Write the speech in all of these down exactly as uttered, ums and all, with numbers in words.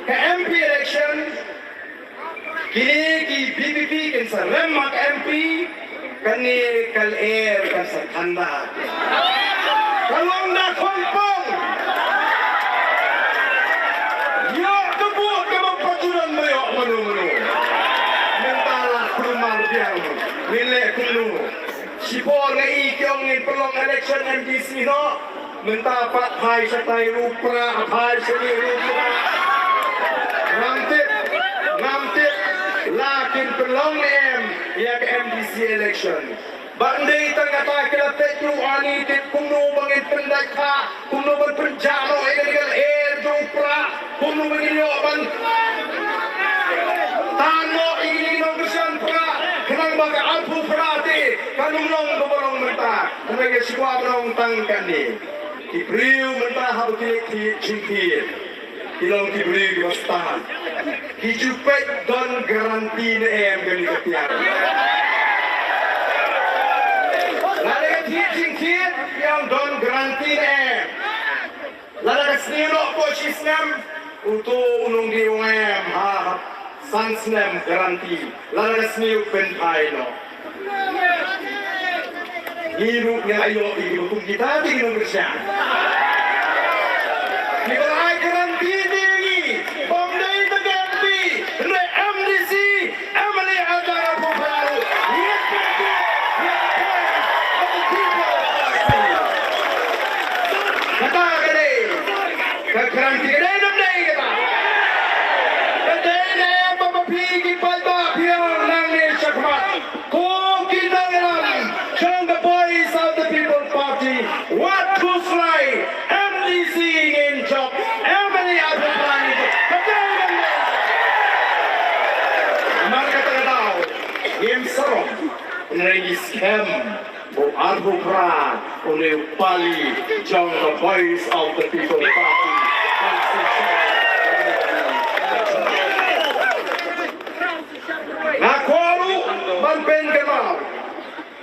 Ka M P election, kine ki V P P kin sa rem ha ka M P, kane ka lyer kan sa thanda. Ka long da khongpong. Ïoh ka vote kaba pajuran ba ïoh mano mano. Mynta la kulmar biang. Ngin leh kumno? Shipor nga i ki ong ngin pynlong election M D C noh. Mynta pat phai shatai ruh pra, phai shane ruh pra. Ngam tip, ngam tip la kin pynlong ne em ïa ka M D C election. Ba ndei tang kata ki la peit ruh ani tip kumno ba ngin pyndait kha, kumno ban pynjah noh ïa kane ka lyer jong u pra, kumno ba ngin ïoh ban tan noh ïa kine ki nongkyrshan pra khnang ba ka arphew pra te kan ym long kaba long mynta. Kane ka shuwa ba long tang kane. Ki briew mynta haba ki leit thied jingthied, ki long ki briew kiba stad. Ki ju peit don guarantee ne em kane ka tiar. Lada ka thied jingthied ki ong don guarantee ne em. Lada ka sniew noh hapoh shi snem, uto u nongdie u ong em, ha, ha san snem guarantee. Lada ka sniew pynphai noh. Ngi ruh ngi la ïoh ïa kiba kum kita te ki nongkyrshan. Kiba la ai guarantee ïa ngi, bym dei tang ka M P, hynrei M D C, M L A, ar hajar arphew phra ruh. Ngi pynbeit ïa ka Voice of the People Party. Kata ka dei ka guarantee, ka dei ne ym dei kata? Ka dei ne em ba phi ki paidbah phi ong nangne shakhmat? Ko ki nongïalam jong ka Voice of the People Party, wat khuslai, M D C ngin jop, M L A arphew phra ngin jop. Ka dei ne ym dei? Namar kata ka daw ngim sarong, hynrei ngi skhem ba u arphew phra une u pali jong ka Voice of the People Party. Nga kwah ruh ban pynkynmaw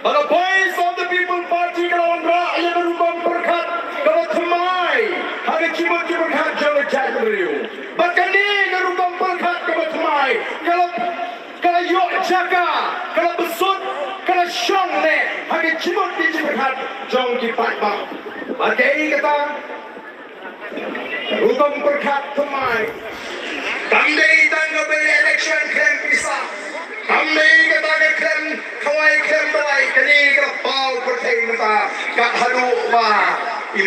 ba ka Voice of the People Party ka la wanrah ïa ka rukom pyrkhat kaba thymmai ha ka jingmut jingpyrkhat jong ka jaitbynriew. Bad kane ka rukom pyrkhat kaba thymmai ka la, ka la ïoh jaka, ka la bsut, ka la shong ne ha ka jingmut ka jingpyrkhat jong ki paidbah. Bad kaei kata? Rukom pyrkhat thymmai kam dei tang ka by-election khlem pisa, kam dei kata ka khlem khawai khlem dawai. Kane ka paw pyrthei mynta ka haduh ba i